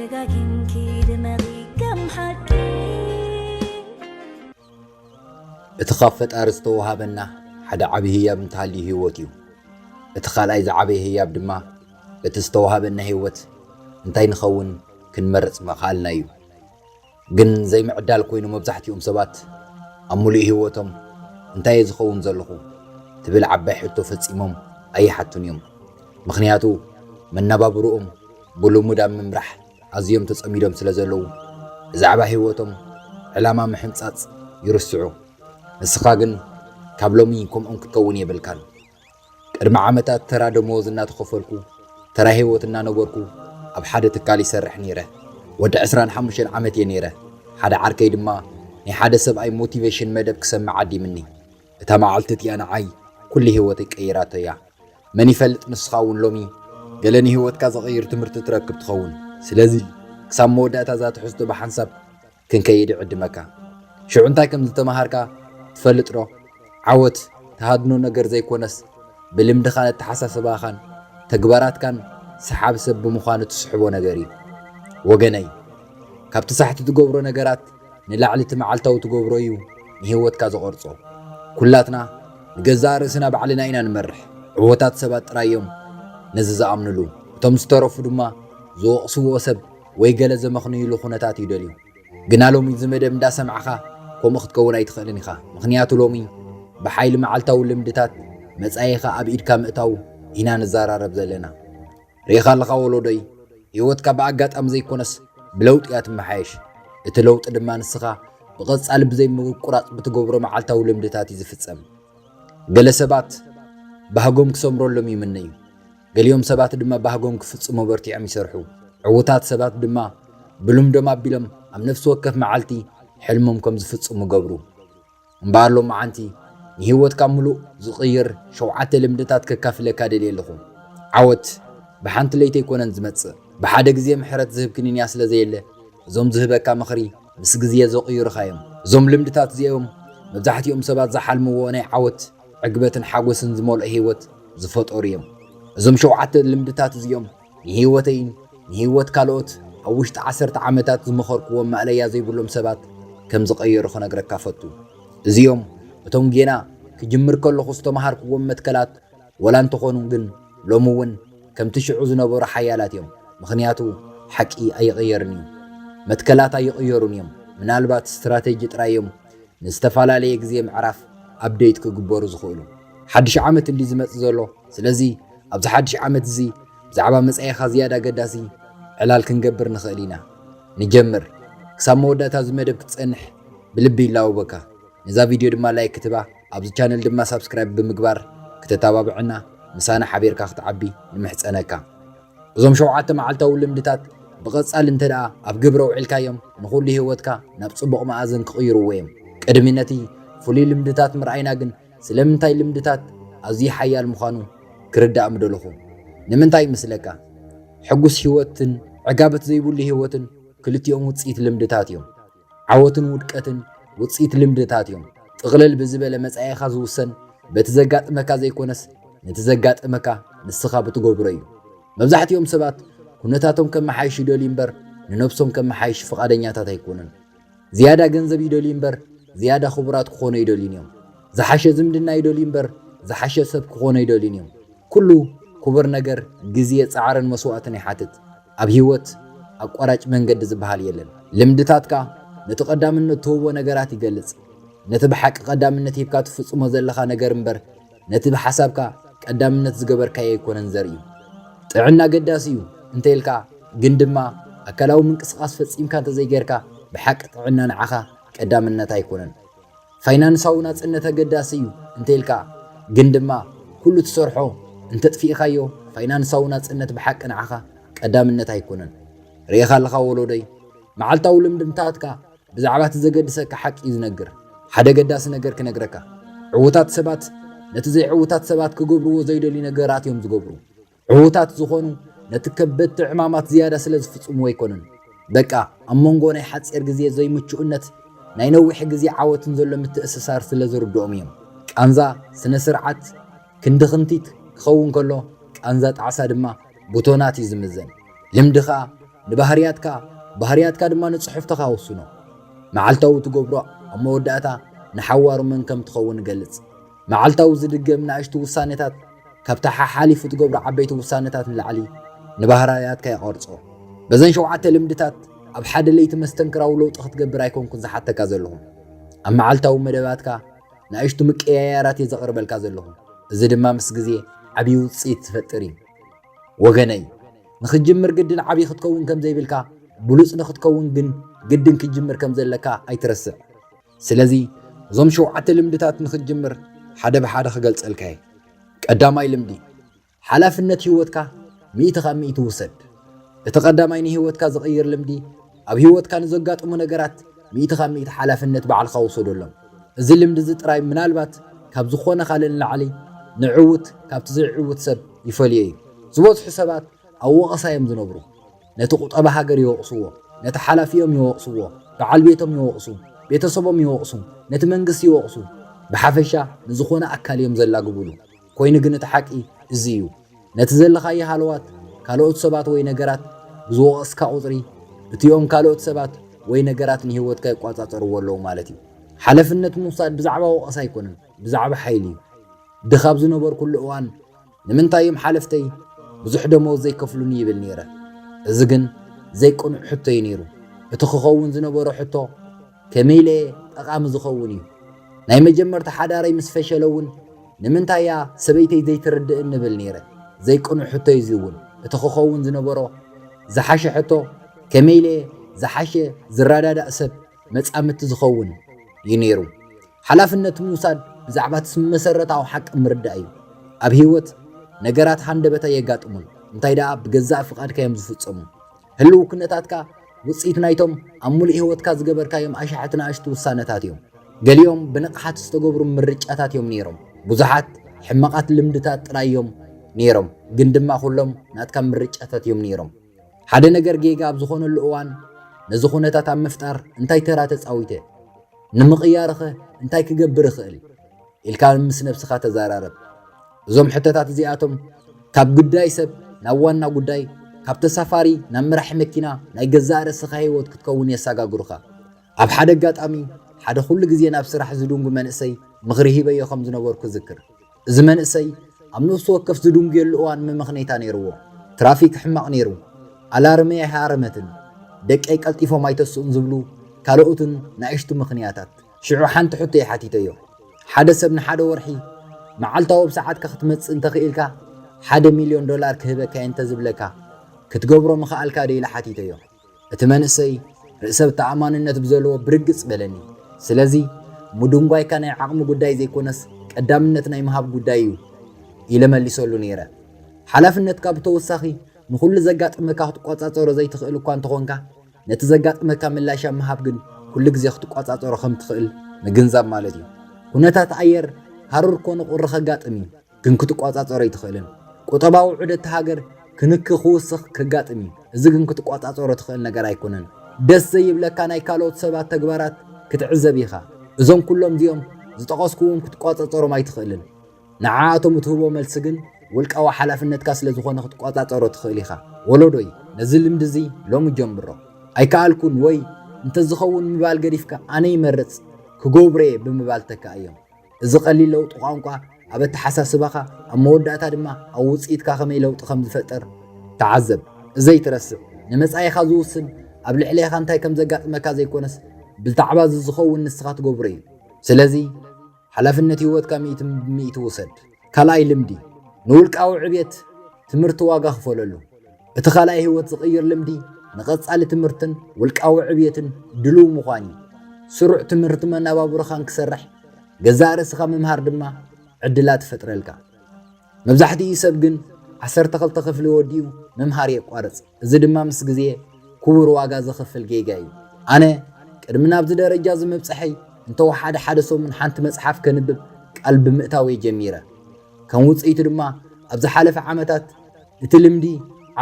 ደጋጊምኪ ድመቒ ከም ሓቂ። እቲ ካብ ፈጣሪ ዝተወሃበና ሓደ ዓቢ ህያብ እንተሃልዩ ህይወት እዩ። እቲ ካልኣይ ዝዓበየ ህያብ ድማ እቲ ዝተወሃበና ህይወት እንታይ ንኸውን ክንመርጽ ምኽኣልና እዩ። ግን ዘይምዕዳል ኮይኑ መብዛሕትኦም ሰባት ኣብ ሙሉእ ህይወቶም እንታይ እየ ዝኸውን ዘለኹ ትብል ዓባይ ሕቶ ፈጺሞም ኣይሓቱን እዮም። ምኽንያቱ መነባብርኦም ብልሙድ ኣብ ምምራሕ ኣዝዮም ተጸሚዶም ስለ ዘለዉ ብዛዕባ ህይወቶም ዕላማ ምሕንጻጽ ይርስዑ። ንስኻ ግን ካብ ሎሚ ከምኦም ክትከውን የብልካን። ቅድሚ ዓመታት ተራ ደመወዝ እናተኸፈልኩ ተራ ህይወት እናነበርኩ ኣብ ሓደ ትካል ይሰርሕ ነይረ። ወዲ ዕስራን ሓሙሽተን ዓመት እየ ነይረ። ሓደ ዓርከይ ድማ ናይ ሓደ ሰብኣይ ሞቲቬሽን መደብ ክሰምዕ ዓዲምኒ። እታ መዓልቲ እቲኣ ንዓይ ኩሉ ህይወተይ ቀይራቶ እያ። መን ይፈልጥ ንስኻ እውን ሎሚ ገለ ንህይወትካ ዘቐይር ትምህርቲ ትረክብ ትኸውን። ስለዚ ክሳብ መወዳእታ እዛ ትሕዝቶ ብሓንሳብ ክንከይድ ይዕድመካ። ሽዑ እንታይ ከም ዝተመሃርካ ትፈልጥ ዶ? ዓወት ተሃድኖ ነገር ዘይኮነስ ብልምድኻን ኣተሓሳስባኻን ተግባራትካን ሰሓቢ ሰብ ብምዃኑ ትስሕቦ ነገር እዩ። ወገነይ፣ ካብቲ ሳሕቲ ትገብሮ ነገራት ንላዕሊ እቲ መዓልታዊ ትገብሮ እዩ ንህይወትካ ዝቐርጾ። ኩላትና ንገዛእ ርእስና ባዕልና ኢና ንመርሕ። ዕዉታት ሰባት ጥራይ እዮም ነዚ ዝኣምንሉ። እቶም ዝተረፉ ድማ ዝወቕስዎ ሰብ ወይ ገለ ዘመኽንይሉ ኩነታት ይደልዩ። ግና ሎሚ እዚ መደብ እንዳሰማዕኻ ከምኡ ክትከውን ኣይትኽእልን ኢኻ። ምኽንያቱ ሎሚ ብሓይሊ መዓልታዊ ልምድታት መጻኢኻ ኣብ ኢድካ ምእታው ኢና ንዘራረብ ዘለና። ርኢኻ ኣለኻ ወለዶይ፣ ህይወትካ ብኣጋጣሚ ዘይኮነስ ብለውጢ እያ ትመሓየሽ። እቲ ለውጢ ድማ ንስኻ ብቐጻሊ ብዘይ ምቁራጽ ብትገብሮ መዓልታዊ ልምድታት እዩ ዝፍጸም። ገለ ሰባት ባህጎም ክሰምረሎም ይምነዩ። ገሊኦም ሰባት ድማ ባህጎም ክፍጽሙ በርቲዖም ይሰርሑ። ዕዉታት ሰባት ድማ ብልምዶም ኣቢሎም ኣብ ነፍሲ ወከፍ መዓልቲ ሕልሞም ከም ዝፍጽሙ ገብሩ። እምበኣር ሎማዓንቲ ንህይወትካ ምሉእ ዝቕይር ሸውዓተ ልምድታት ከካፍለካ ደልየ ኣለኹ። ዓወት ብሓንቲ ለይቲ ኣይኮነን ዝመጽእ። ብሓደ ግዜ ምሕረት ዝህብ ክኒንያ ስለ ዘየለ፣ እዞም ዝህበካ ምኽሪ ምስ ግዜ ዘቕይሩኻ እዮም። እዞም ልምድታት እዚኦም መብዛሕትኦም ሰባት ዝሓልምዎ ናይ ዓወት፣ ዕግበትን ሓጎስን ዝመልኦ ህይወት ዝፈጠሩ እዮም። እዞም ሸውዓተ ልምድታት እዚኦም ንህይወተይን ንህይወት ካልኦት ኣብ ውሽጢ ዓሰርተ ዓመታት ዝመኸርኩዎም ማእለያ ዘይብሎም ሰባት ከም ዝቐየሩ ክነግረካ ፈቱ። እዚኦም እቶም ጌና ክጅምር ከለኹ ዝተመሃርኩዎም መትከላት ወላ እንተኾኑ ግን ሎሚ እውን ከምቲ ሽዑ ዝነበሩ ሓያላት እዮም። ምኽንያቱ ሓቂ ኣይቕየርን እዩ። መትከላት ኣይቕየሩን እዮም። ምናልባት ስትራቴጂ ጥራይ እዮም ንዝተፈላለየ ግዜ ምዕራፍ ኣፕደይት ክግበሩ ዝኽእሉ። ሓድሽ ዓመት እንዲ ዝመጽእ ዘሎ። ስለዚ ኣብዚ ሓድሽ ዓመት እዚ ብዛዕባ መጻኢኻ ዝያዳ ኣገዳሲ ዕላል ክንገብር ንኽእል ኢና። ንጀምር። ክሳብ መወዳእታ እዚ መደብ ክትጸንሕ ብልቢ ይላወበካ። ነዛ ቪድዮ ድማ ላይክ ክትባ፣ ኣብዚ ቻነል ድማ ሳብስክራይብ ብምግባር ክተተባብዐና ምሳና ሓቢርካ ክትዓቢ ንምሕጸነካ። እዞም ሸውዓተ መዓልታዊ ልምድታት ብቐጻሊ እንተ ደኣ ኣብ ግብሪ ኣውዒልካዮም ንኹሉ ህይወትካ ናብ ጽቡቕ መኣዝን ክቕይርዎ እዮም። ቅድሚ ነቲ ፍሉይ ልምድታት ምርኣይና ግን ስለምንታይ ልምድታት ኣዝዩ ሓያል ምዃኑ ክርዳእ ምደለኹ። ንምንታይ ይመስለካ? ሕጉስ ህይወትን ዕጋበት ዘይብሉ ህይወትን ክልቲኦም ውጽኢት ልምድታት እዮም። ዓወትን ውድቀትን ውጽኢት ልምድታት እዮም። ጥቕልል ብዝበለ መጻኢኻ ዝውሰን በቲ ዘጋጥመካ ዘይኮነስ ነቲ ዘጋጠመካ ንስኻ ብትገብሮ እዩ። መብዛሕትኦም ሰባት ኩነታቶም ከመሓይሹ ይደልዩ እምበር ንነብሶም ከመሓይሹ ፍቓደኛታት ኣይኮኑን። ዝያዳ ገንዘብ ይደልዩ እምበር ዝያዳ ክቡራት ክኾኑ ኣይደልዩን እዮም። ዝሓሸ ዝምድና ይደልዩ እምበር ዝሓሸ ሰብ ክኾኑ ኣይደልዩን እዮም። ኩሉ ክቡር ነገር ግዜ፣ ጻዕርን መስዋእትን ይሓትት። ኣብ ህይወት ኣቋራጭ መንገዲ ዝበሃል የለን። ልምድታትካ ነቲ ቀዳምነት ትህቦ ነገራት ይገልጽ። ነቲ ብሓቂ ቀዳምነት ሂብካ ትፍጽሞ ዘለኻ ነገር እምበር ነቲ ብሓሳብካ ቀዳምነት ዝገበርካዮ ኣይኮነን ዘርኢ። ጥዕና ኣገዳሲ እዩ እንተ ኢልካ ግን ድማ ኣካላዊ ምንቅስቓስ ፈጺምካ እንተዘይጌርካ ብሓቂ ጥዕና ንዓኻ ቀዳምነት ኣይኮነን። ፋይናንሳዊ ናጽነት ኣገዳሲ እዩ እንተ ኢልካ ግን ድማ ኩሉ ትሰርሖ እንተጥፊእካዮ ፋይናንሳዊ ናጽነት ብሓቂ ንዓኻ ቀዳምነት ኣይኮነን። ርኢኻ ኣለኻ ወለዶይ፣ መዓልታዊ ልምድታትካ ብዛዕባ እቲ ዘገድሰካ ሓቂ እዩ ዝነግር። ሓደ ኣገዳሲ ነገር ክነግረካ፣ ዕዉታት ሰባት ነቲ ዘይዕዉታት ሰባት ክገብርዎ ዘይደልዩ ነገራት እዮም ዝገብሩ። ዕዉታት ዝኾኑ ነቲ ከበድቲ ዕማማት ዝያዳ ስለ ዝፍጽምዎ ኣይኮኑን። በቃ ኣብ መንጎ ናይ ሓጺር ግዜ ዘይምቹእነት ናይ ነዊሕ ግዜ ዓወትን ዘሎ ምትእስሳር ስለ ዝርድኦም እዮም። ቃንዛ ስነ ስርዓት ክንዲ ክንቲት ክኸውን ከሎ ቃንዛ ጣዕሳ ድማ ብቶናት እዩ ዝምዘን። ልምዲ ኸኣ ንባህርያትካ፣ ባህርያትካ ድማ ንጽሑፍትኻ ወስኖ። መዓልታዊ ትገብሮ ኣብ መወዳእታ ንሓዋሩ መን ከም ትኸውን እገልጽ። መዓልታዊ ዝድገም ንኣሽቱ ውሳኔታት ካብታ ሓሓሊፉ ትገብሮ ዓበይቲ ውሳኔታት ንላዕሊ ንባህርያትካ ይቐርጾ። በዘን ሸውዓተ ልምድታት ኣብ ሓደ ለይቲ መስተንክራዊ ለውጢ ክትገብር ኣይኮንኩን ዝሓተካ ዘለኹ። ኣብ መዓልታዊ መደባትካ ንኣሽቱ ምቅያያራት እየ ዘቕርበልካ ዘለኹ። እዚ ድማ ምስ ግዜ ዓብዪ ውጽኢት ዝፈጥር እዩ። ወገነይ፣ ንኽትጅምር ግድን ዓብዪ ክትከውን ከም ዘይብልካ፣ ብሉጽ ንኽትከውን ግን ግድን ክትጅምር ከም ዘለካ ኣይትረስዕ። ስለዚ እዞም ሸውዓተ ልምድታት ንኽትጅምር ሓደ ብሓደ ክገልጸልካ እየ። ቀዳማይ ልምዲ፣ ሓላፍነት ህይወትካ ሚእቲ ካብ ሚእቲ ውሰድ። እቲ ቀዳማይ ንህይወትካ ዝቕይር ልምዲ፣ ኣብ ህይወትካ ንዘጋጥሙ ነገራት ሚእቲ ካብ ሚእቲ ሓላፍነት ባዕልኻ ውሰደሎም። እዚ ልምዲ እዚ ጥራይ ምናልባት ካብ ዝኾነ ካልእ ንላዕሊ ንዕዉት ካብቲ ዘይዕዉት ሰብ ይፈልዮ እዩ። ዝበዝሑ ሰባት ኣብ ወቐሳ እዮም ዝነብሩ። ነቲ ቁጠባ ሃገር ይወቕስዎ፣ ነቲ ሓላፊኦም ይወቕስዎ፣ በዓል ቤቶም ይወቕሱ፣ ቤተሰቦም ይወቕሱ፣ ነቲ መንግስቲ ይወቕሱ። ብሓፈሻ ንዝኾነ ኣካል እዮም ዘላግብሉ። ኮይኑ ግን እቲ ሓቂ እዚ እዩ። ነቲ ዘለኻዮ ሃለዋት ካልኦት ሰባት ወይ ነገራት ብዝወቐስካ ቁጽሪ፣ እቲኦም ካልኦት ሰባት ወይ ነገራት ንህይወትካ ይቋጻጸርዎ ኣለዉ ማለት እዩ። ሓላፍነት ምውሳድ ብዛዕባ ወቐሳ ኣይኮነን፣ ብዛዕባ ሓይሊ እዩ። ድኻ ኣብ ዝነበርኩሉ እዋን ንምንታይ እዮም ሓለፍተይ ብዙሕ ደመወዝ ዘይከፍሉኒ ይብል ነይረ። እዚ ግን ዘይቅኑዕ ሕቶ እዩ ነይሩ። እቲ ክኸውን ዝነበሮ ሕቶ ከመይ ኢለ ጠቓሚ ዝኸውን እዩ? ናይ መጀመርታ ሓዳረይ ምስ ፈሸለ እውን ንምንታይ እያ ሰበይተይ ዘይትርድእኒ እብል ነይረ። ዘይቅኑዕ ሕቶ እዩ እዚ እውን። እቲ ክኸውን ዝነበሮ ዝሓሸ ሕቶ ከመይ ኢለ ዝሓሸ ዝረዳዳእ ሰብ መጻምድቲ ዝኸውን እዩ ነይሩ። ሓላፍነት ምውሳድ ብዛዕባ እቲ መሰረታዊ ሓቂ ምርዳእ እዩ። ኣብ ህይወት ነገራት ሃንደበት ኣየጋጥሙን፣ እንታይ ደኣ ብገዛእ ፍቓድካ እዮም ዝፍጸሙ። ህልው ኩነታትካ ውጽኢት ናይቶም ኣብ ሙሉእ ህይወትካ ዝገበርካዮም ኣሽሓት ንኣሽቱ ውሳነታት እዮም። ገሊኦም ብንቕሓት ዝተገብሩ ምርጫታት እዮም ነይሮም። ብዙሓት ሕማቓት ልምድታት ጥራይ እዮም ነይሮም፣ ግን ድማ ኩሎም ናትካ ምርጫታት እዮም ነይሮም። ሓደ ነገር ጌጋ ኣብ ዝኾነሉ እዋን ነዚ ኩነታት ኣብ ምፍጣር እንታይ ተራ ተጻዊተ? ንምቕያርኸ እንታይ ክገብር እኽእል? ኢልካ ምስ ነብስኻ ተዘራረብ። እዞም ሕቶታት እዚኣቶም ካብ ጉዳይ ሰብ ናብ ዋና ጉዳይ፣ ካብ ተሳፋሪ ናብ መራሒ መኪና ናይ ገዛእ ርእስኻ ህይወት ክትከውን የሰጋግሩኻ። ኣብ ሓደ ኣጋጣሚ ሓደ ኩሉ ግዜ ናብ ስራሕ ዝድንጉ መንእሰይ ምኽሪ ሂበዮ ከም ዝነበርኩ እዝክር። እዚ መንእሰይ ኣብ ነፍሲ ወከፍ ዝድንጉየሉ እዋን መመኽነይታ ነይርዎ። ትራፊክ ሕማቕ ነይሩ። ኣላርመይ ኣይሃረመትን። ደቀይ ቀልጢፎም ኣይተስኡን ዝብሉ ካልኦትን ንኣሽቱ ምኽንያታት። ሽዑ ሓንቲ ሕቶ እየ ሓቲተዮ። ሓደ ሰብ ንሓደ ወርሒ መዓልታዊ ኣብ ሰዓትካ ክትመጽእ እንተኽኢልካ ሓደ ሚልዮን ዶላር ክህበካ እየ እንተዝብለካ ክትገብሮ ምኽኣልካ ዶ ኢለ ሓቲተዮ። እቲ መንእሰይ ርእሰ ተኣማንነት ብዘለዎ ብርግጽ በለኒ። ስለዚ ምድንጓይካ ናይ ዓቕሚ ጉዳይ ዘይኮነስ ቀዳምነት ናይ ምሃብ ጉዳይ እዩ ኢለ መሊሰሉ ነይረ። ሓላፍነትካ ብተወሳኺ ንኹሉ ዘጋጥመካ ክትቆጻጸሮ ዘይትኽእል እኳ እንተኾንካ፣ ነቲ ዘጋጥመካ ምላሽ ኣብ ምሃብ ግን ኩሉ ግዜ ክትቆጻጸሮ ከም ትኽእል ምግንዛብ ማለት እዩ። ኩነታት ኣየር ሃሩር ኮነ ቁሪ ከጋጥም እዩ፣ ግን ክትቆጻጸሮ ኣይትኽእልን። ቁጠባዊ ዑደት ሃገር ክንኪ ክውስኽ ከጋጥም እዩ፣ እዚ ግን ክትቆጻጸሮ ትኽእል ነገር ኣይኮነን። ደስ ዘይብለካ ናይ ካልኦት ሰባት ተግባራት ክትዕዘብ ኢኻ። እዞም ኩሎም እዚኦም ዝጠቐስኩዎም ክትቆጻጸሮም ኣይትኽእልን። ንዓኣቶም እትህቦ መልሲ ግን ውልቃዊ ሓላፍነትካ ስለ ዝኾነ ክትቆጻጸሮ ትኽእል ኢኻ። ወለዶይ፣ ነዚ ልምዲ እዚ ሎሚ ጀምሮ። ኣይከኣልኩን ወይ እንተዝኸውን ምባል ገዲፍካ ኣነ ይመርጽ፣ ክገብሮ እየ ብምባል ተካእዮም። እዚ ቀሊል ለውጢ ቋንቋ ኣብ ኣተሓሳስባኻ፣ ኣብ መወዳእታ ድማ ኣብ ውጽኢትካ ከመይ ለውጢ ከም ዝፈጥር ተዓዘብ። እዚ ኣይትረስዕ። ንመጻኢኻ ዝውስን ኣብ ልዕሌኻ እንታይ ከም ዘጋጥመካ ዘይኮነስ ብዛዕባ እዚ ዝኸውን ንስኻ ትገብሮ እዩ። ስለዚ ሓላፍነት ህይወትካ ሚእቲ ብሚእቲ ውሰድ። ካልኣይ ልምዲ፣ ንውልቃዊ ዕብየት ትምህርቲ ዋጋ ክፈለሉ። እቲ ካልኣይ ህይወት ዝቕይር ልምዲ ንቐጻሊ ትምህርትን ውልቃዊ ዕብየትን ድሉው ምዃን እዩ። ስሩዕ ትምህርቲ መነባብሮኻን ክሰርሕ፣ ገዛእ ርእስኻ ምምሃር ድማ ዕድላት ይፈጥረልካ። መብዛሕትኡ ሰብ ግን ዓሰርተ ክልተ ክፍሊ ወዲኡ ምምሃር የቋርጽ። እዚ ድማ ምስ ግዜ ክቡር ዋጋ ዘኽፍል ጌጋ እዩ። ኣነ ቅድሚ ናብዚ ደረጃ እዚ ምብጻሐይ እንተወሓደ ሓደ ሰሙን ሓንቲ መጽሓፍ ከንብብ ቃል ብምእታወይ ጀሚረ። ከም ውጽኢቱ ድማ ኣብ ዝሓለፈ ዓመታት እቲ ልምዲ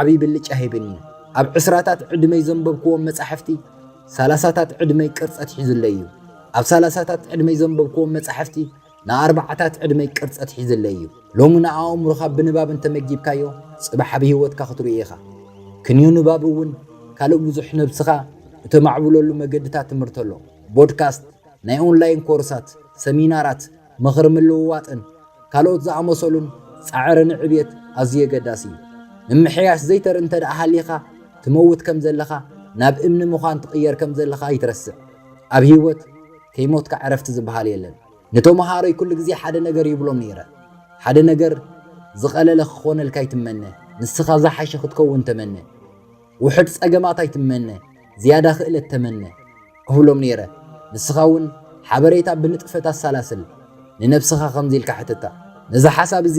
ዓብዪ ብልጫ ሂብኒ እዩ። ኣብ ዕስራታት ዕድመይ ዘንበብክዎም መጻሕፍቲ ሰላሳታት ዕድመይ ቅርጸት ሒዙለይ እዩ። ኣብ ሰላሳታት ዕድመይ ዘንበብክዎም መጻሕፍቲ ንኣርባዓታት ዕድመይ ቅርጸት ሒዙለይ እዩ። ሎሚ ንኣእምሮኻ ብንባብ እንተመጊብካዮ ጽባሕ ኣብ ህይወትካ ክትርእዮ ኢኻ። ክንዮ ንባብ እውን ካልእ ብዙሕ ነብስኻ እተማዕብለሉ መገድታት ትምህርቲ ኣሎ። ቦድካስት፣ ናይ ኦንላይን ኮርሳት፣ ሰሚናራት፣ ምኽሪ ምልውዋጥን ካልኦት ዝኣመሰሉን ጻዕሪ ንዕብየት ኣዝዩ ኣገዳሲ እዩ። ምምሕያሽ ዘይተርኢ እንተ ደኣ ሃሊኻ፣ ትመውት ከም ዘለኻ፣ ናብ እምኒ ምዃን ትቕየር ከም ዘለኻ ኣይትረስዕ። ኣብ ህይወት ከይሞትካ ዕረፍቲ ዝበሃል የለን። ንተምሃሮይ ኩሉ ግዜ ሓደ ነገር ይብሎም ነይረ። ሓደ ነገር ዝቐለለ ክኾነልካ ይትመነ፣ ንስኻ ዝሓሸ ክትከውን ተመነ። ውሑድ ጸገማት ኣይትመነ፣ ዝያዳ ክእለት ተመነ እብሎም ነይረ። ንስኻ እውን ሓበሬታ ብንጥፈት ኣሰላስል። ንነብስኻ ከምዚ ኢልካ ሕተታ፣ ነዚ ሓሳብ እዚ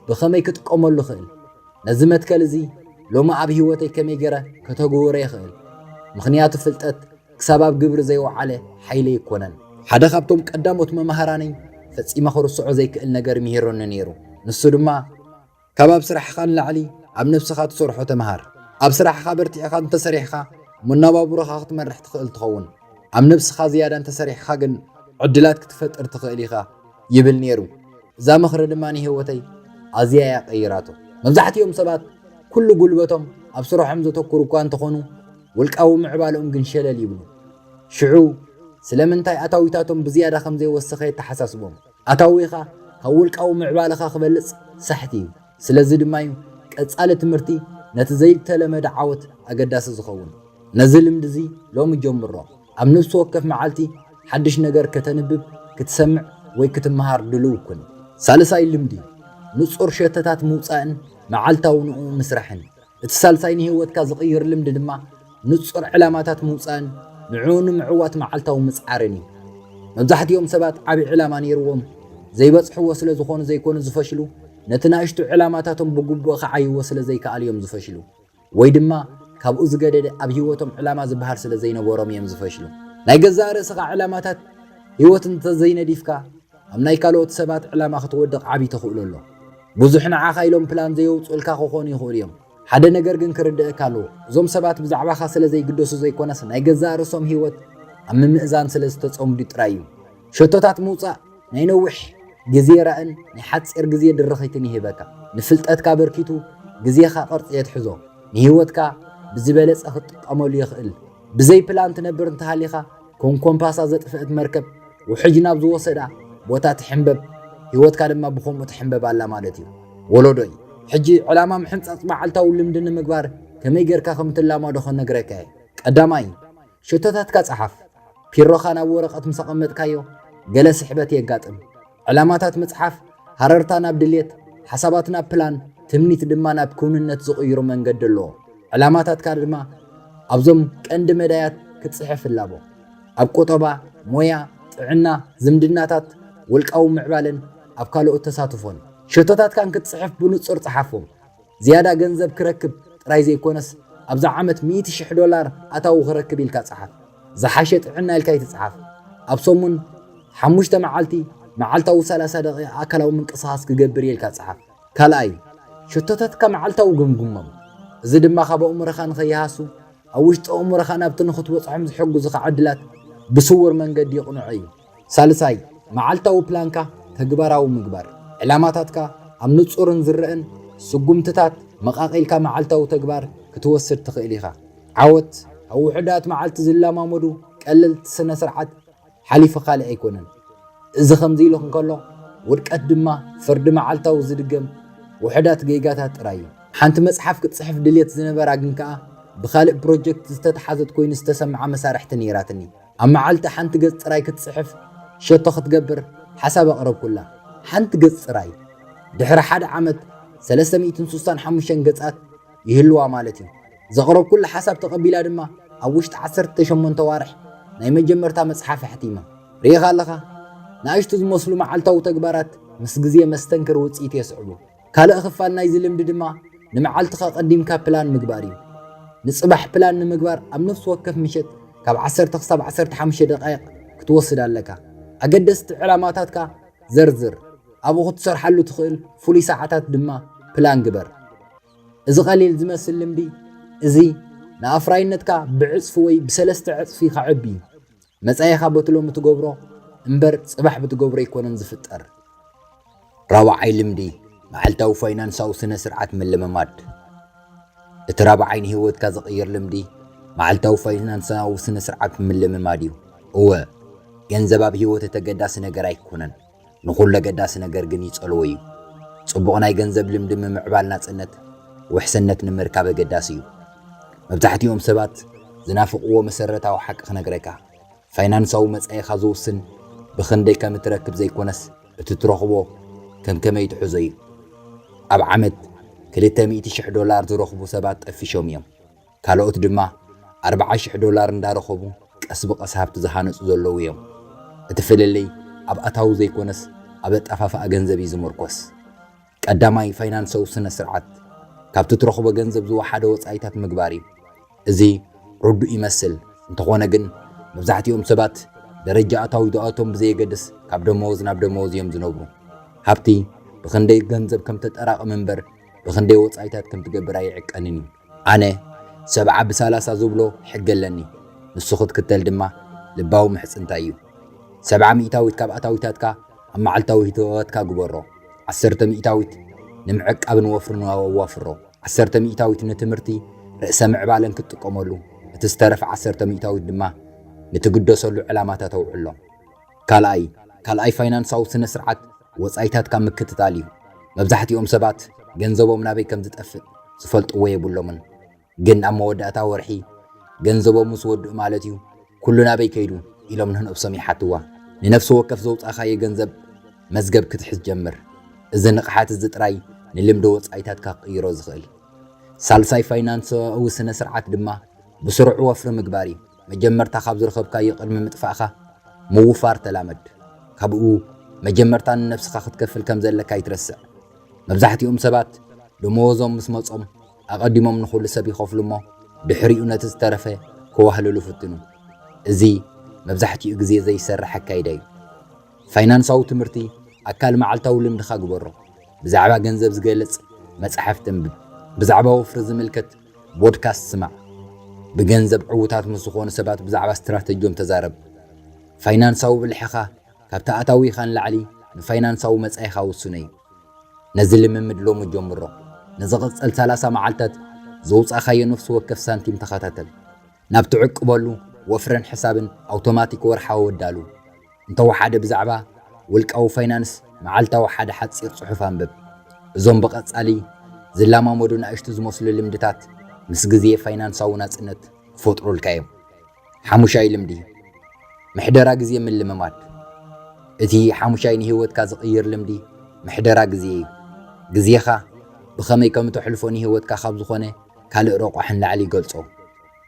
ብኸመይ ክጥቀመሉ እኽእል? ነዚ መትከል እዚ ሎሚ ኣብ ህይወተይ ከመይ ገይረ ከተግብሮ ይኽእል? ምኽንያቱ ፍልጠት ክሳብ ኣብ ግብሪ ዘይወዓለ ሓይሊ ኣይኮነን። ሓደ ካብቶም ቀዳሞት መማህራነይ ፈጺመ ክርስዖ ዘይክእል ነገር ምሂሩኒ ነይሩ። ንሱ ድማ፣ ካብ ኣብ ስራሕኻ ንላዕሊ ኣብ ነብስኻ ትሰርሖ ተምሃር። ኣብ ስራሕኻ በርቲዕኻ እንተሰሪሕኻ፣ መነባብሮኻ ክትመርሕ ትኽእል ትኸውን። ኣብ ነብስኻ ዝያዳ እንተሰሪሕኻ ግን ዕድላት ክትፈጥር ትኽእል ኢኻ ይብል ነይሩ። እዛ ምኽሪ ድማ ንህይወተይ ኣዝያ እያ ቀይራቶ። መብዛሕትኦም ሰባት ኩሉ ጉልበቶም ኣብ ስርሖም ዘተኩሩ እኳ እንተኾኑ፣ ውልቃዊ ምዕባለኦም ግን ሸለል ይብሉ። ሽዑ ስለምንታይ ኣታዊታቶም ብዝያዳ ከም ዘይወሰኸ የተሓሳስቦም። ኣታዊኻ ካብ ውልቃዊ ምዕባለኻ ክበልጽ ሳሕቲ እዩ። ስለዚ ድማ እዩ ቀጻሊ ትምህርቲ ነቲ ዘይተለመደ ዓወት ኣገዳሲ ዝኸውን። ነዚ ልምዲ እዚ ሎሚ ጀምሮ። ኣብ ነፍሲ ወከፍ መዓልቲ ሓድሽ ነገር ከተንብብ፣ ክትሰምዕ ወይ ክትመሃር ድሉው ኩን። ሳልሳይ ልምዲ፣ ንጹር ሸቶታት ምውጻእን መዓልታዊ ንዕኡ ምስራሕን። እቲ ሳልሳይ ንህይወትካ ዝቕይር ልምዲ ድማ ንጹር ዕላማታት ምውጻእን ንዕኡ ንምዕዋት መዓልታዊ ምጽዓርን እዩ። መብዛሕትኦም ሰባት ዓቢ ዕላማ ነይርዎም ዘይበጽሕዎ ስለ ዝኾኑ ዘይኮኑ ዝፈሽሉ፣ ነቲ ንኣሽቱ ዕላማታቶም ብግቡእ ክዓይዎ ስለ ዘይከኣሉ እዮም ዝፈሽሉ። ወይ ድማ ካብኡ ዝገደደ ኣብ ህይወቶም ዕላማ ዝበሃል ስለ ዘይነበሮም እዮም ዝፈሽሉ። ናይ ገዛእ ርእስኻ ዕላማታት ህይወት እንተዘይነዲፍካ፣ ኣብ ናይ ካልኦት ሰባት ዕላማ ክትወድቕ ዓቢ ተኽእሎ ኣሎ። ብዙሕ ንዓኻ ኢሎም ፕላን ዘየውጽኡልካ ክኾኑ ይኽእሉ እዮም። ሓደ ነገር ግን ክርድኣካ ኣለዎ። እዞም ሰባት ብዛዕባኻ ስለ ዘይግደሱ ዘይኮነስ፣ ናይ ገዛእ ርእሶም ህይወት ኣብ ምምእዛን ስለ ዝተጸምዱ ጥራይ እዩ። ሸቶታት ምውጻእ ናይ ነዊሕ ግዜ ራእን ናይ ሓጺር ግዜ ድርኺትን ይህበካ። ንፍልጠትካ ኣበርኪቱ ግዜኻ ቅርጺ የትሕዞ። ንህይወትካ ብዝበለጸ ክትጥቀመሉ የኽእል። ብዘይ ፕላን ትነብር እንተሃሊኻ፣ ከም ኮምፓሳ ዘጥፍአት መርከብ ውሕጅ ናብ ዝወሰዳ ቦታ ትሕንበብ፣ ህይወትካ ድማ ብኸምኡ ትሕንበብ ኣላ ማለት እዩ። ወለዶይ፣ ሕጂ ዕላማ ምሕንጻጽ መዓልታዊ ልምዲ ንምግባር ከመይ ጌርካ ከም ትላመዶ ክነግረካ እየ። ቀዳማይ፣ ሸቶታትካ ጸሓፍ። ፒሮኻ ናብ ወረቐት ምስ ኣቐመጥካዮ፣ ገለ ስሕበት የጋጥም። ዕላማታት ምጽሓፍ፣ ሃረርታ ናብ ድልየት፣ ሓሳባት ናብ ፕላን፣ ትምኒት ድማ ናብ ክውንነት ዝቕይሩ መንገዲ ኣለዎ። ዕላማታትካ ድማ ኣብዞም ቀንዲ መዳያት ክትጽሕፍ እላቦ። ኣብ ቁጠባ፣ ሞያ፣ ጥዕና፣ ዝምድናታት፣ ውልቃዊ ምዕባለን ኣብ ካልኦት ተሳትፎን። ሸቶታትካን ክትጽሕፍ ብንጹር ጽሓፎም። ዝያዳ ገንዘብ ክረክብ ጥራይ ዘይኮነስ፣ ኣብዛ ዓመት ሚእቲ ሽሕ ዶላር ኣታዊ ክረክብ ኢልካ ጸሓፍ። ዝሓሸ ጥዕና ኢልካ ኣይትጽሓፍ። ኣብ ሰሙን ሓሙሽተ መዓልቲ፣ መዓልታዊ ሰላሳ ደቂቕ ኣካላዊ ምንቅስቓስ ክገብር እየ ኢልካ ጸሓፍ። ካልኣይ፣ ሸቶታትካ መዓልታዊ ገምግሞም። እዚ ድማ ካብ ኣእምሮኻ ንኸይሃሱ፣ ኣብ ውሽጢ ኣእምሮኻ ናብቲ ንኽትበጽሖም ዝሕግዙኻ ዕድላት ብስውር መንገዲ ይቕንዖ እዩ። ሳልሳይ፣ መዓልታዊ ፕላንካ ተግባራዊ ምግባር። ዕላማታትካ ኣብ ንጹርን ዝረአን ስጉምትታት መቓቒልካ መዓልታዊ ተግባር ክትወስድ ትኽእል ኢኻ። ዓወት ኣብ ውሑዳት መዓልቲ ዝለማመዱ ቀለልቲ ስነ ስርዓት ሓሊፉ ካልእ ኣይኮነን። እዚ ከምዚ ኢሉ እንከሎ፣ ውድቀት ድማ ፍርዲ መዓልታዊ ዝድገም ውሑዳት ጌጋታት ጥራይ እዩ። ሓንቲ መጽሓፍ ክትጽሕፍ ድልየት ዝነበራ ግን ከኣ ብኻልእ ፕሮጀክት ዝተተሓዘት ኮይኑ ዝተሰምዓ መሳርሕቲ ነይራትኒ። ኣብ መዓልቲ ሓንቲ ገጽ ጥራይ ክትጽሕፍ ሸቶ ክትገብር ሓሳብ ኣቕረብኩላ። ሓንቲ ገጽ ጥራይ። ድሕሪ ሓደ ዓመት ሰለስተ ሚእትን ስሳን ሓሙሽተን ገጻት ይህልዋ ማለት እዩ። ዘቕረብኩላ ሓሳብ ተቐቢላ ድማ ኣብ ውሽጢ ዓሰርተ ሸሞንተ ዋርሕ ናይ መጀመርታ መጽሓፍ ኣሕቲማ። ርኢኻ ኣለኻ? ንኣሽቱ ዝመስሉ መዓልታዊ ተግባራት ምስ ግዜ መስተንክር ውጽኢት የስዕቡ። ካልእ ክፋል ናይዚ ልምዲ ድማ ንመዓልትኻ ቀዲምካ ፕላን ምግባር እዩ። ንጽባሕ ፕላን ንምግባር ኣብ ነፍሲ ወከፍ ምሸት ካብ ዓሰርተ ክሳብ ዓሰርተ ሓሙሽተ ደቃይቕ ክትወስድ ኣለካ። ኣገደስቲ ዕላማታትካ ዘርዝር። ኣብኡ ክትሰርሓሉ ትኽእል ፍሉይ ሰዓታት ድማ ፕላን ግበር። እዚ ቀሊል ዝመስል ልምዲ እዚ ንኣፍራይነትካ ብዕጽፊ ወይ ብሰለስተ ዕጽፊ ከዕቢ እዩ። መጻኢኻ በቲ ሎሚ ትገብሮ እምበር ጽባሕ ብትገብሮ ኣይኮነን ዝፍጠር። ራብዓይ ልምዲ፣ መዓልታዊ ፋይናንሳዊ ስነ ስርዓት ምልምማድ። እቲ ራብዓይ ንህይወትካ ዝቕይር ልምዲ መዓልታዊ ፋይናንሳዊ ስነ ስርዓት ምልምማድ እዩ። እወ፣ ገንዘብ ኣብ ህይወት ተገዳሲ ነገር ኣይኮነን፣ ንኹሉ ኣገዳሲ ነገር ግን ይጸልዎ እዩ። ጽቡቕ ናይ ገንዘብ ልምዲ ምምዕባል ናጽነት፣ ውሕስነት ንምርካብ ኣገዳሲ እዩ። መብዛሕትኦም ሰባት ዝናፍቕዎ መሰረታዊ ሓቂ ክነግረካ፣ ፋይናንሳዊ መጻኢኻ ዝውስን ብኽንደይ ከም እትረክብ ዘይኮነስ፣ እቲ ትረኽቦ ከም ከመይ ትሕዞ እዩ። ኣብ ዓመት ክልተ ሚእቲ ሽሕ ዶላር ዝረኽቡ ሰባት ጠፊሾም እዮም። ካልኦት ድማ ኣርብዓ ሽሕ ዶላር እንዳረኸቡ ቀስ ብቐስ ሃብቲ ዝሃነጹ ዘለዉ እዮም። እቲ ፍልልይ ኣብ ኣታዊ ዘይኮነስ ኣብ ኣጠፋፍኣ ገንዘብ እዩ ዝምርኮስ። ቀዳማይ ፋይናንሳዊ ስነ ስርዓት ካብቲ ትረኽቦ ገንዘብ ዝወሓደ ወጻኢታት ምግባር እዩ። እዚ ርዱእ ይመስል፣ እንተኾነ ግን መብዛሕትኦም ሰባት ደረጃ ኣታዊኦም ብዘየገድስ ካብ ደመወዝ ናብ ደመወዝ እዮም ዝነብሩ። ሃብቲ ብኽንደይ ገንዘብ ከም ተጠራቕም እምበር ብኽንደይ ወጻኢታት ከም ትገብር ኣይዕቀንን እዩ። ኣነ ሰብዓ ብሰላሳ ዝብሎ ሕጊ ኣለኒ፣ ንሱ ክትክተል ድማ ልባዊ ምሕጽንታ እዩ። ሰብዓ ሚእታዊት ካብ ኣታዊታትካ ኣብ መዓልታዊ ህይወትካ ግበሮ። ዓሰርተ ሚእታዊት ንምዕቃብን ወፍርን ኣዋፍሮ። ዓሰርተ ሚእታዊት ንትምህርቲ ርእሰ ምዕባለን ክትጥቀመሉ፣ እቲ ዝተረፈ ዓሰርተ ሚእታዊት ድማ ንትግደሰሉ ዕላማታት ኣውዕሎ። ካልኣይ፣ ካልኣይ ፋይናንሳዊ ስነ ስርዓት ወጻኢታትካ ምክትታል እዩ። መብዛሕትኦም ሰባት ገንዘቦም ናበይ ከም ዝጠፍእ ዝፈልጥዎ የብሎምን። ግን ኣብ መወዳእታ ወርሒ ገንዘቦም ምስ ወድኡ ማለት እዩ፣ "ኩሉ ናበይ ከይዱ?" ኢሎም ንነብሶም ይሓትዋ። ንነፍሲ ወከፍ ዘውጻኻዮ ገንዘብ መዝገብ ክትሕዝ ጀምር። እዚ ንቕሓት እዚ ጥራይ ንልምዲ ወጻኢታትካ ክቕይሮ ዝኽእል። ሳልሳይ ፋይናንሳዊ ስነ ስርዓት ድማ ብስሩዕ ወፍሪ ምግባር እዩ። መጀመርታ ካብ ዝረኸብካዮ ቅድሚ ምጥፋእካ ምውፋር ተላመድ። ካብኡ መጀመርታ ንነብስኻ ክትከፍል ከም ዘለካ ኣይትረስዕ። መብዛሕትኦም ሰባት ደመወዞም ምስ መጾም ኣቐዲሞም ንኹሉ ሰብ ይኸፍሉ እሞ ድሕሪኡ ነቲ ዝተረፈ ከዋህልሉ ፍትኑ። እዚ መብዛሕትኡ ግዜ ዘይሰርሕ ኣካይዳ እዩ። ፋይናንሳዊ ትምህርቲ ኣካል መዓልታዊ ልምድኻ ግበሮ። ብዛዕባ ገንዘብ ዝገልጽ መጻሕፍቲ ኣንብብ። ብዛዕባ ወፍሪ ዝምልከት ፖድካስት ስማዕ። ብገንዘብ ዕዉታት ምስ ዝኾኑ ሰባት ብዛዕባ ስትራተጂኦም ተዛረብ። ፋይናንሳዊ ብልሕኻ ካብቲ ኣታዊኻ ንላዕሊ ንፋይናንሳዊ መጻኢኻ ውስኖ እዩ። ነዚ ልምምድ ሎሚ ጀምሮ። ንዝቕጽል ሰላሳ መዓልታት ዘውጻእካዮ ነፍሲ ወከፍ ሳንቲም ተኸታተል። ናብ ትዕቅበሉ ወፍርን ሕሳብን ኣውቶማቲክ ወርሓዊ ኣዳሉ። እንተወሓደ ብዛዕባ ውልቃዊ ፋይናንስ መዓልታዊ ሓደ ሓጺር ጽሑፍ ኣንብብ። እዞም ብቐጻሊ ዝለማመዱ ንኣሽቱ ዝመስሉ ልምድታት ምስ ግዜ ፋይናንሳዊ ናጽነት ክፈጥሩልካ እዮም። ሓሙሻይ ልምዲ፣ ምሕደራ ግዜ ምልምማድ። እቲ ሓሙሻይ ንህይወትካ ዝቕይር ልምዲ ምሕደራ ግዜ እዩ። ግዜኻ ብኸመይ ከም እተሕልፎ ንህይወትካ ካብ ዝኾነ ካልእ ረቋሒ ንላዕሊ ይገልጾ።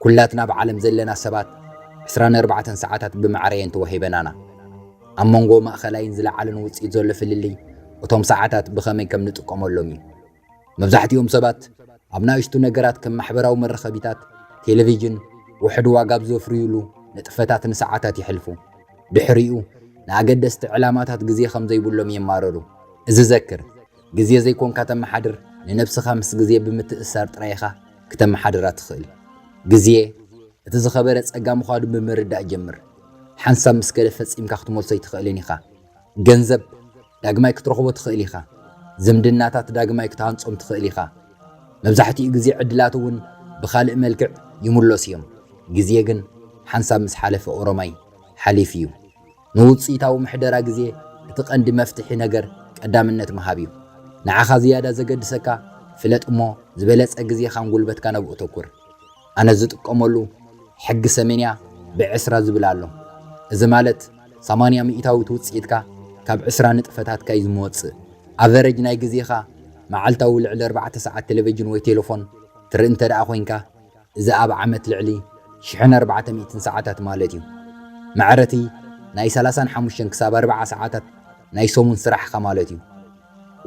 ኩላትና ኣብ ዓለም ዘለና ሰባት ዕስራን ኣርባዕተን ሰዓታት ብማዕረ እየን ተዋሂበናና። ኣብ መንጎ ማእከላይን ዝለዓለን ውጽኢት ዘሎ ፍልልይ እቶም ሰዓታት ብኸመይ ከም ንጥቀመሎም እዩ። መብዛሕትኦም ሰባት ኣብ ናእሽቱ ነገራት ከም ማሕበራዊ መራኸቢታት፣ ቴሌቪዥን፣ ውሑድ ዋጋ ኣብ ዘፍርዩሉ ንጥፈታት ንሰዓታት የሕልፉ። ድሕሪኡ ንኣገደስቲ ዕላማታት ግዜ ከም ዘይብሎም የማርሩ። እዚ ዘክር፣ ግዜ ዘይኮንካ ተመሓድር፣ ንነብስኻ ምስ ግዜ ብምትእስሳር ጥራይ ኢኻ ክተመሓድራ ትኽእል። ግዜ እቲ ዝኸበረ ጸጋ ምዃኑ ብምርዳእ ጀምር። ሓንሳብ ምስ ከደ ፈጺምካ ክትመልሶ ኣይትኽእልን ኢኻ። ገንዘብ ዳግማይ ክትረኽቦ ትኽእል ኢኻ። ዝምድናታት ዳግማይ ክትሃንጾም ትኽእል ኢኻ። መብዛሕትኡ ግዜ ዕድላት እውን ብኻልእ መልክዕ ይምለሱ እዮም። ግዜ ግን ሓንሳብ ምስ ሓለፈ ኦሮማይ ሓሊፉ እዩ። ንውጽኢታዊ ምሕደራ ግዜ እቲ ቀንዲ መፍትሒ ነገር ቀዳምነት ምሃብ እዩ። ንዓኻ ዝያዳ ዘገድሰካ ፍለጥ እሞ ዝበለጸ ግዜኻን ጉልበትካን ኣብኡ ተኩር። ኣነ ዝጥቀመሉ ሕጊ ሰሜንያ ብዕስራ ዝብል ኣሎ። እዚ ማለት ሰማንያ ሚእታዊት ውጽኢትካ ካብ ዕስራ ንጥፈታትካ እዩ ዝመጽእ። ኣቨረጅ ናይ ግዜኻ መዓልታዊ ልዕሊ ኣርባዕተ ሰዓት ቴሌቪዥን ወይ ቴሌፎን ትርኢ እንተ ደኣ ኮይንካ፣ እዚ ኣብ ዓመት ልዕሊ ሽሕን ኣርባዕተ ሚእትን ሰዓታት ማለት እዩ። ማዕረቲ ናይ ሰላሳን ሓሙሽተን ክሳብ ኣርብዓ ሰዓታት ናይ ሰሙን ስራሕኻ ማለት እዩ።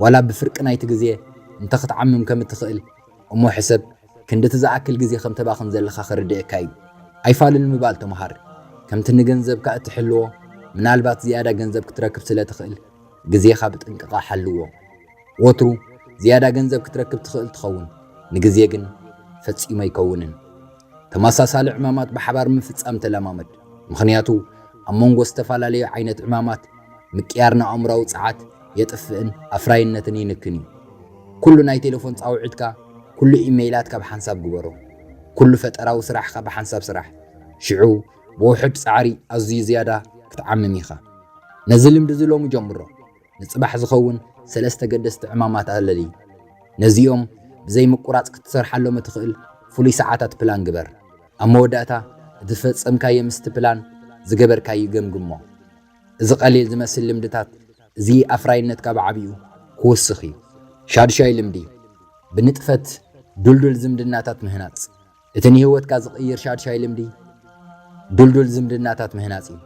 ዋላ ብፍርቂ ናይቲ ግዜ እንተ ክትዓምም ከም እትኽእል እሞ ሕሰብ፣ ክንድቲ ዝኣክል ግዜ ከም ተባኽን ዘለኻ ክርድእካ እዩ። ኣይፋልን ምባል ተመሃር። ከምቲ ንገንዘብካ እትሕልዎ፣ ምናልባት ዝያዳ ገንዘብ ክትረክብ ስለ ትኽእል፣ ግዜኻ ብጥንቃቐ ሓልዎ። ወትሩ ዝያዳ ገንዘብ ክትረክብ ትኽእል ትኸውን፣ ንግዜ ግን ፈጺሙ ኣይከውንን። ተመሳሳሊ ዕማማት ብሓባር ምፍጻም ተለማመድ። ምኽንያቱ ኣብ መንጎ ዝተፈላለዩ ዓይነት ዕማማት ምቅያር ንኣእምሮኣዊ ጸዓት የጥፍእን ኣፍራይነትን ይንክን እዩ። ኩሉ ናይ ቴሌፎን ጻውዒትካ፣ ኩሉ ኢሜይላትካ ብሓንሳብ ግበሮ። ኩሉ ፈጠራዊ ስራሕኻ ብሓንሳብ ስራሕ፣ ሽዑ ብውሑድ ጻዕሪ ኣዝዩ ዝያዳ ክትዓምም ኢኻ። ነዚ ልምዲ እዚ ሎሚ ጀምሮ። ንጽባሕ ዝኸውን ሰለስተ ገደስቲ ዕማማት ኣለሊ። ነዚኦም ብዘይ ምቁራጽ ክትሰርሓሎም እትኽእል ፍሉይ ሰዓታት ፕላን ግበር። ኣብ መወዳእታ፣ እቲ ዝፈጸምካዮ ምስቲ ፕላን ዝገበርካዮ ገምግሞ። እዚ ቀሊል ዝመስል ልምድታት፣ እዚ ኣፍራይነትካ ብዓቢኡ ክውስኽ እዩ። ሻድሻይ ልምዲ፣ ብንጥፈት ድልዱል ዝምድናታት ምህናጽ። እቲ ንህይወትካ ዝቕይር ሻድሻይ ልምዲ፣ ድልዱል ዝምድናታት ምህናጽ እዩ።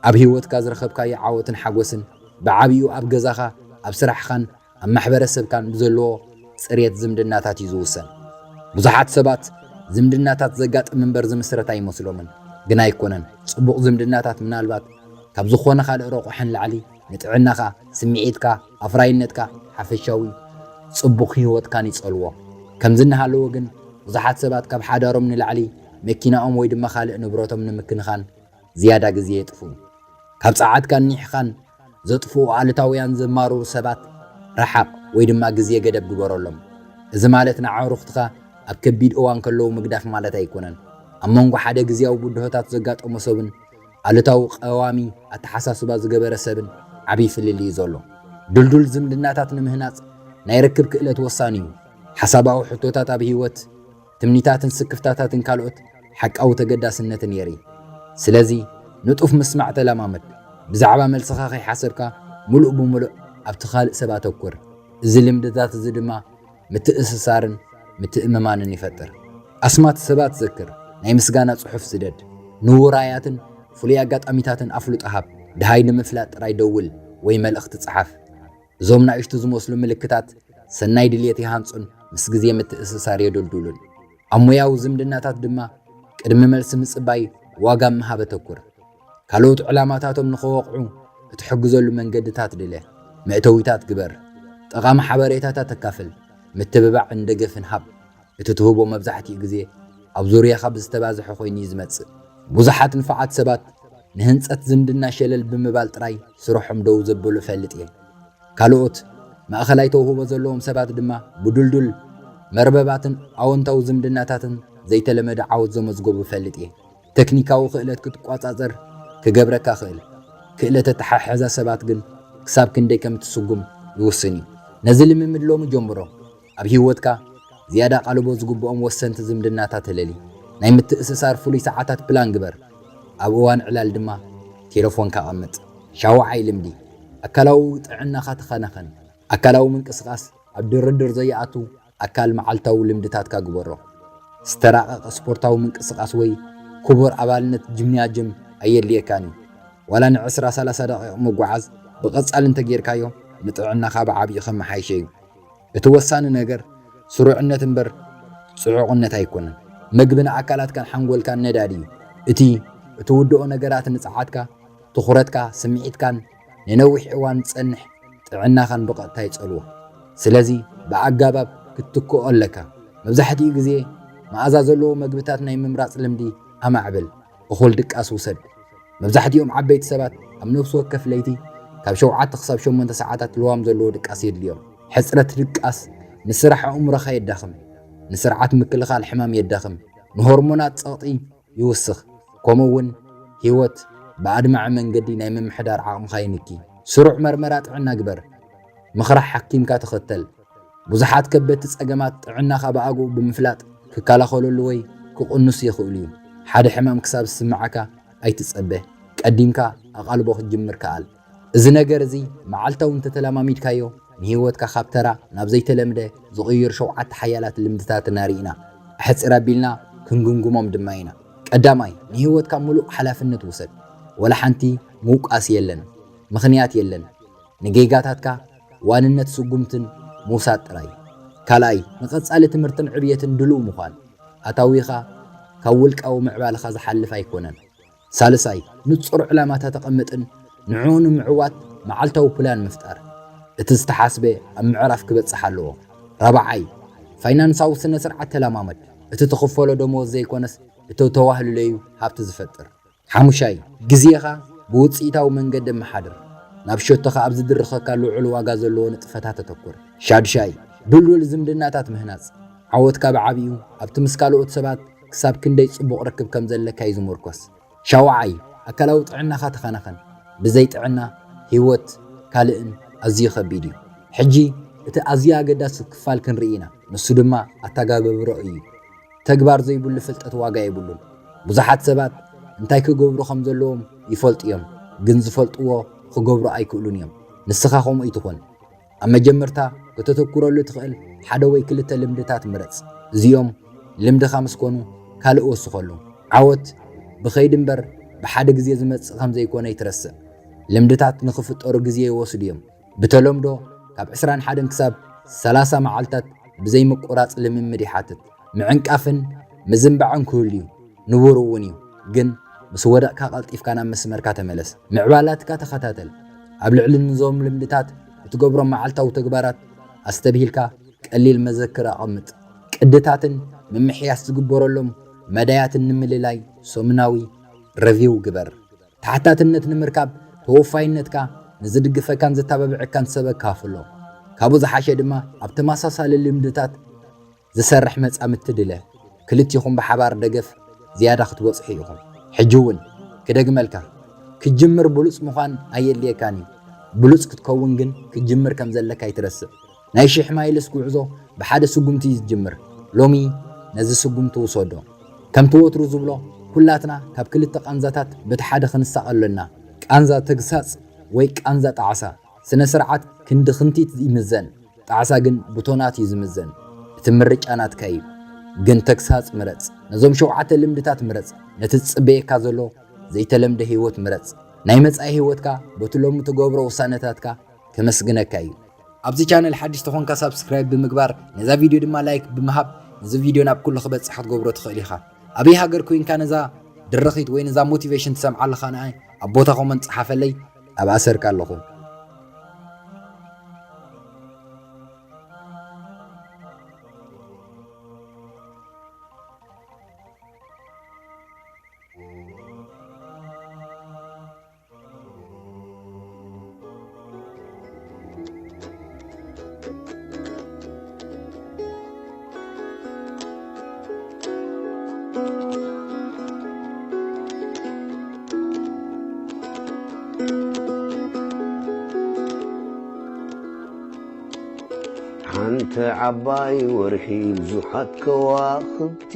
ኣብ ህይወትካ ዝረኸብካዮ ዓወትን ሓጎስን ብዓቢኡ ኣብ ገዛኻ፣ ኣብ ስራሕኻን ኣብ ማሕበረሰብካን ብዘለዎ ጽሬት ዝምድናታት እዩ ዝውሰን። ብዙሓት ሰባት ዝምድናታት ዘጋጥም እምበር ዝምስረት ኣይመስሎምን፣ ግን ኣይኮነን። ጽቡቕ ዝምድናታት ምናልባት ካብ ዝኾነ ካልእ ረቑሐን ላዕሊ ንጥዕናኻ፣ ስምዒትካ፣ ኣፍራይነትካ፣ ሓፈሻዊ ጽቡቕ ህይወትካን ይጸልዎ። ከምዚ እናሃለወ ግን፣ ብዙሓት ሰባት ካብ ሓዳሮም ንላዕሊ መኪናኦም ወይ ድማ ካልእ ንብረቶም ንምክንኻን ዝያዳ ግዜ የጥፍኡ። ካብ ጸዓትካን ኒሕኻን ዘጥፍኡ ኣሉታውያን ዘማርሩ ሰባት ርሓቕ ወይ ድማ ግዜ ገደብ ግበረሎም። እዚ ማለት ንኣዕሩኽትኻ ኣብ ከቢድ እዋን ከለዉ ምግዳፍ ማለት ኣይኮነን። ኣብ መንጎ ሓደ ግዜያዊ ብድሆታት ዘጋጠሞ ሰብን ኣሉታዊ ቀዋሚ ኣተሓሳስባ ዝገበረ ሰብን ዓብዪ ፍልልይ እዩ ዘሎ። ድልዱል ዝምድናታት ንምህናጽ ናይ ርክብ ክእለት ወሳኒ እዩ። ሓሳባዊ ሕቶታት ኣብ ህይወት ትምኒታትን ስክፍታታትን ካልኦት ሓቃዊ ተገዳስነትን የርኢ። ስለዚ፣ ንጡፍ ምስማዕ ተለማመድ። ብዛዕባ መልስኻ ከይሓሰብካ፣ ምሉእ ብምሉእ ኣብቲ ካልእ ሰብ ኣተኩር። እዚ ልምድታት እዚ ድማ ምትእስሳርን ምትእምማንን ይፈጥር። ኣስማት ሰባት ዘክር፣ ናይ ምስጋና ጽሑፍ ስደድ፣ ንውራያትን ፍሉይ ኣጋጣሚታትን ኣፍልጦ ሃብ። ደሃይ ንምፍላጥ ጥራይ ደውል ወይ መልእኽቲ ጽሓፍ። እዞም ናእሽቱ ዝመስሉ ምልክታት ሰናይ ድልየት ይሃንጹን ምስ ግዜ ምትእስሳር የደልድሉን። ኣብ ሞያዊ ዝምድናታት ድማ ቅድሚ መልሲ ምጽባይ ዋጋ ምሃብ ኣተኩር። ካልኦት ዕላማታቶም ንኸወቕዑ እትሕግዘሉ መንገድታት ድለ። መእተዊታት ግበር። ጠቓሚ ሓበሬታታት ኣካፍል። ምትብባዕን ደገፍን ሃብ። እቲ ትህቦ መብዛሕትኡ ግዜ ኣብ ዙርያኻ ብዝተባዝሐ ኮይኑ እዩ ዝመጽእ። ብዙሓት ንፉዓት ሰባት ንህንጸት ዝምድና ሸለል ብምባል ጥራይ ስርሖም ደው ዘበሉ እፈልጥ እየ። ካልኦት ማእኸላይ ተውህቦ ዘለዎም ሰባት ድማ ብድልዱል መርበባትን ኣወንታዊ ዝምድናታትን ዘይተለመደ ዓወት ዘመዝገቡ እፈልጥ እየ። ተክኒካዊ ክእለት ክትቆጻጸር ክገብረካ ክእል። ክእለት ኣተሓሕዛ ሰባት ግን ክሳብ ክንደይ ከም እትስጉም ይውስን እዩ። ነዚ ልምምድ ሎሚ ጀምሮ። ኣብ ህይወትካ ዝያዳ ኣቓልቦ ዝግብኦም ወሰንቲ ዝምድናታት እለሊ። ናይ ምትእስሳር ፍሉይ ሰዓታት ፕላን ግበር። ኣብ እዋን ዕላል ድማ ቴሌፎንካ ኣቐምጥ። ሻውዓይ ልምዲ፣ ኣካላዊ ጥዕናኻ ተኸናኸን። ኣካላዊ ምንቅስቓስ ኣብ ድርድር ዘይኣቱ ኣካል መዓልታዊ ልምድታትካ ግበሮ። ዝተራቐቐ ስፖርታዊ ምንቅስቓስ ወይ ክቡር ኣባልነት ጂምናዝየም ኣየድልየካን እዩ። ዋላ ንዕስራ ሰላሳ ደቂቕ ምጉዓዝ ብቐጻሊ እንተጌርካዮ፣ ንጥዕናኻ ብዓቢኡ ከመሓይሾ እዩ። እቲ ወሳኒ ነገር ስሩዕነት እምበር ጽዑቕነት ኣይኮነን። መግቢ ንኣካላትካን ሓንጎልካን ነዳዲ እዩ። እቲ እትውድኦ ነገራት ንጸዓትካ፣ ትኹረትካ፣ ስምዒትካን ንነዊሕ እዋን ዝጸንሕ ጥዕናኻን ብቐጥታ ይጸልዎ። ስለዚ ብኣገባብ ክትትክኦ ኣለካ። መብዛሕትኡ ግዜ መኣዛ ዘለዎ መግብታት ናይ ምምራጽ ልምዲ ኣማዕብል። እኹል ድቃስ ውሰድ። መብዛሕትኦም ዓበይቲ ሰባት ኣብ ነፍሲ ወከፍ ለይቲ ካብ ሸውዓተ ክሳብ ሸሞንተ ሰዓታት ልዋም ዘለዎ ድቃስ የድልዮም። ሕጽረት ድቃስ ንስራሕ ኣእምሮኻ የዳኽም፣ ንስርዓት ምክልኻል ሕማም የዳኽም፣ ንሆርሞናት ጸቕጢ ይውስኽ፣ ከምኡ እውን ህይወት ብኣድማዒ መንገዲ ናይ ምምሕዳር ዓቕምኻ ይንኪ። ስሩዕ መርመራ ጥዕና ግበር። ምኽሪ ሓኪምካ ተኸተል። ብዙሓት ከበድቲ ጸገማት ጥዕናኻ ብኣግኡ ብምፍላጥ ክከላኸለሉ ወይ ክቕንሱ ይኽእሉ እዩ። ሓደ ሕማም ክሳብ ዝስምዓካ ኣይትጸበ። ቀዲምካ ኣቓልቦ ክትጅምር ከኣል። እዚ ነገር እዚ መዓልታዊ እንተተለማሚድካዮ፣ ንህይወትካ ካብ ተራ ናብ ዘይተለምደ ዝቕይር ሸውዓተ ሓያላት ልምድታትና ርኢና። ኣሕጽር ኣቢልና ክንግምግሞም ድማ ኢና። ቀዳማይ፣ ንህይወትካ ምሉእ ሓላፍነት ውሰድ። ወላ ሓንቲ ምውቃስ የለን፣ ምኽንያት የለን። ንጌጋታትካ ዋንነት ስጉምትን ምውሳድ ጥራይ። ካልኣይ፣ ንቐጻሊ ትምህርትን ዕብየትን ድሉው ምዃን። ኣታዊኻ ካብ ውልቃዊ ምዕባለኻ ዝሓልፍ ኣይኮነን። ሳልሳይ፣ ንጹር ዕላማታት ኣቐምጥን ንዕኡ ንምዕዋት መዓልታዊ ፕላን ምፍጣር። እቲ ዝተሓስበ ኣብ ምዕራፍ ክበጽሕ ኣለዎ። ራብዓይ፣ ፋይናንሳዊ ስነ ስርዓት ተለማመድ። እቲ ትኽፈሎ ደመወዝ ዘይኮነስ፣ እቲ ተዋህልለዩ ሃብቲ ዝፈጥር። ሓሙሻይ፣ ግዜኻ ብውጽኢታዊ መንገዲ ኣመሓድር። ናብ ሸቶኻ ኣብ ዝድርኸካ ልዑል ዋጋ ዘለዎ ንጥፈታት ተተኩር። ሻድሻይ፣ ድልዱል ዝምድናታት ምህናጽ። ዓወትካ ብዓቢኡ ኣብቲ ምስ ካልኦት ሰባት ክሳብ ክንደይ ጽቡቕ ርክብ ከም ዘለካ እዩ ዝምርኮስ። ሻውዓይ፣ ኣካላዊ ጥዕናኻ ተኸናኸን። ብዘይ ጥዕና ህይወት ካልእን ኣዝዩ ከቢድ እዩ። ሕጂ እቲ ኣዝዩ ኣገዳሲ ክፋል ክንርኢ ኢና፣ ንሱ ድማ ኣተጋባብሮ እዩ። ተግባር ዘይብሉ ፍልጠት ዋጋ የብሉን። ብዙሓት ሰባት እንታይ ክገብሩ ከም ዘለዎም ይፈልጡ እዮም፣ ግን ዝፈልጥዎ ክገብሩ ኣይክእሉን እዮም። ንስኻ ከምኡ ይትኹን። ኣብ መጀመርታ ከተተኩረሉ ትኽእል ሓደ ወይ ክልተ ልምድታት ምረጽ። እዚኦም ልምድኻ ምስ ኮኑ ካልእ ወስኸሉ። ዓወት ብኸይዲ እምበር ብሓደ ግዜ ዝመጽእ ከም ዘይኮነ ይትረስዕ። ልምድታት ንኽፍጠሩ ግዜ ይወስዱ እዮም። ብተለምዶ ካብ ዕስራን ሓደን ክሳብ ሰላሳ መዓልታት ብዘይ ምቁራጽ ልምምድ ይሓትት። ምዕንቃፍን ምዝንባዕን ክህሉ እዩ፣ ንቡር እውን እዩ። ግን ምስ ወደቕካ ቀልጢፍካ ናብ መስመርካ ተመለስ። ምዕባላትካ ተኸታተል። ኣብ ልዕሊ ንዞም ልምድታት እትገብሮም መዓልታዊ ተግባራት ኣስተብሂልካ ቀሊል መዘክር ኣቐምጥ። ቅድታትን ምምሕያስ ዝግበረሎም መዳያትን ንምልላይ ሰሙናዊ ረቪው ግበር። ተሓታትነት ንምርካብ ተወፋይነትካ ንዝድግፈካን ዘተባብዐካን ሰብ ኣካፍሎ። ካብኡ ዝሓሸ ድማ ኣብ ተመሳሳሊ ልምድታት ዝሰርሕ መጻምድቲ ድለ። ክልቲኹም ብሓባር ደገፍ ዝያዳ ክትበጽሑ ኢኹም። ሕጂ እውን ክደግመልካ፣ ክትጅምር ብሉጽ ምዃን ኣየድልየካን እዩ። ብሉጽ ክትከውን ግን ክትጅምር ከም ዘለካ ኣይትረስዕ። ናይ ሽሕ ማይልስ ጉዕዞ ብሓደ ስጉምቲ እዩ ዝጅምር። ሎሚ ነዚ ስጉምቲ ውሰዶ። ከምቲ ወትሩ ዝብሎ፣ ኩላትና ካብ ክልተ ቃንዛታት በቲ ሓደ ክንሳቐ ኣሎና። ቃንዛ ተግሳጽ ወይ ቃንዛ ጣዕሳ። ስነ ስርዓት ክንዲ ክንቲት ይምዘን። ጣዕሳ ግን ብቶናት እዩ ዝምዘን። እቲ ምርጫ ናትካ እዩ። ግን ተግሳጽ ምረጽ። ነዞም ሸውዓተ ልምድታት ምረጽ። ነቲ ዝጽበየካ ዘሎ ዘይተለምደ ህይወት ምረጽ። ናይ መጻኢ ህይወትካ በቲ ሎሚ ትገብሮ ውሳነታትካ ከመስግነካ እዩ። ኣብዚ ቻነል ሓድሽ ተኾንካ ሳብስክራይብ ብምግባር፣ ነዛ ቪድዮ ድማ ላይክ ብምሃብ ነዚ ቪድዮ ናብ ኩሉ ክበጽሕ ክትገብሮ ትኽእል ኢኻ። ኣበይ ሃገር ኮይንካ ነዛ ድርኺት ወይ ነዛ ሞቲቬሽን ትሰምዓ ኣለኻ? ንኣይ ኣብ ቦታ ኮመንት ጸሓፈለይ፣ ኣብ ኣሰርካ ኣለኹ። ሓንቲ ዓባይ ወርሒ ብዙሓት ከዋኽብቲ፣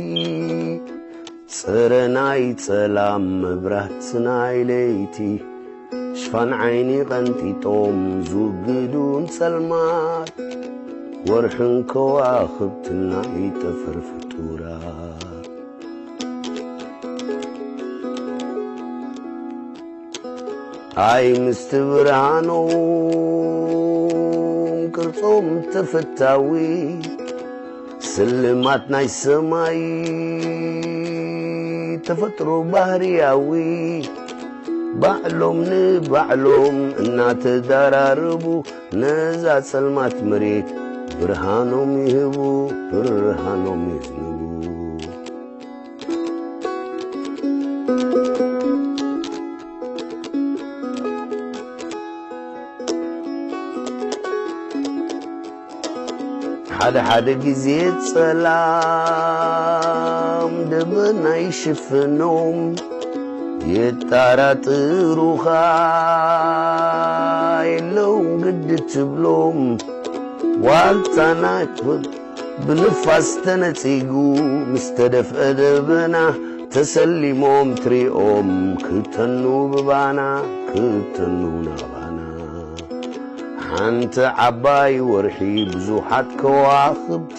ጸረ ናይ ጸላም መብራት ናይ ለይቲ፣ ሽፋን ዓይኒ ቀንጢጦም ዝውግዱ ንጸልማት፣ ወርሕን ከዋኽብትን ናይ ጠፈር ፍጡራት። ኣይ ምስቲ ብርሃኖም ቅርጾም ተፈታዊ፣ ስልማት ናይ ሰማይ ተፈጥሮ ባህርያዊ፣ ባዕሎም ንባዕሎም እናተዳራረቡ፣ ነዛ ጸልማት መሬት ብርሃኖም ይህቡ፣ ብርሃኖም የዝንቡ። ሓደ ሓደ ግዜ ጸላም ደበና ይሽፍኖም፣ የጣራጥሩኻ የለውን ግዲ ትብሎም። ዋልታ ናይ ብንፋስ ተነጺጉ ምስ ተደፍአ ደበና፣ ተሰሊሞም ትሪኦም ክተኑ ብባና፣ ክተኑ ናባና። ሓንቲ ዓባይ ወርሒ ብዙሓት ከዋኽብቲ፣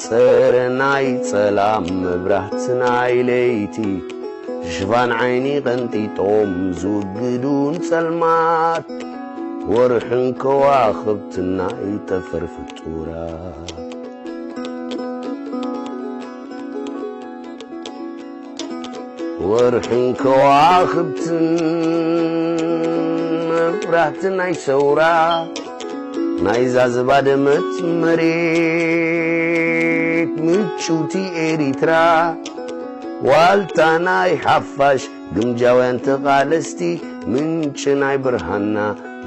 ጸረ ናይ ጸላም መብራህቲ ናይ ለይቲ፣ ሽፋን ዓይኒ ቀንጢጦም ዝውግዱ ንጸልማት፣ ወርሕን ከዋኽብትን ናይ ጠፈር ፍጡራት። ወርሕን ከዋኽብትን መብራህቲ ናይ ሰውራ፣ ናይዛ ዝባደመት መሬት ምጭውቲ ኤሪትራ፣ ዋልታ ናይ ሓፋሽ ግምጃውያን ተቓለስቲ፣ ምንጪ ናይ ብርሃንና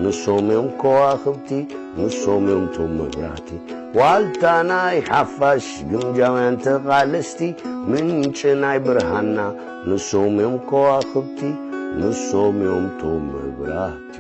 ንሶም እዮም ከዋኽብቲ። ንሶም እዮም ቶም መብራህቲ። ዋልታ ናይ ሓፋሽ ግምጃውያን ተቓለስቲ፣ ምንጪ ናይ ብርሃንና ንሶም እዮም ከዋኽብቲ። ንሶም እዮም ቶም መብራህቲ።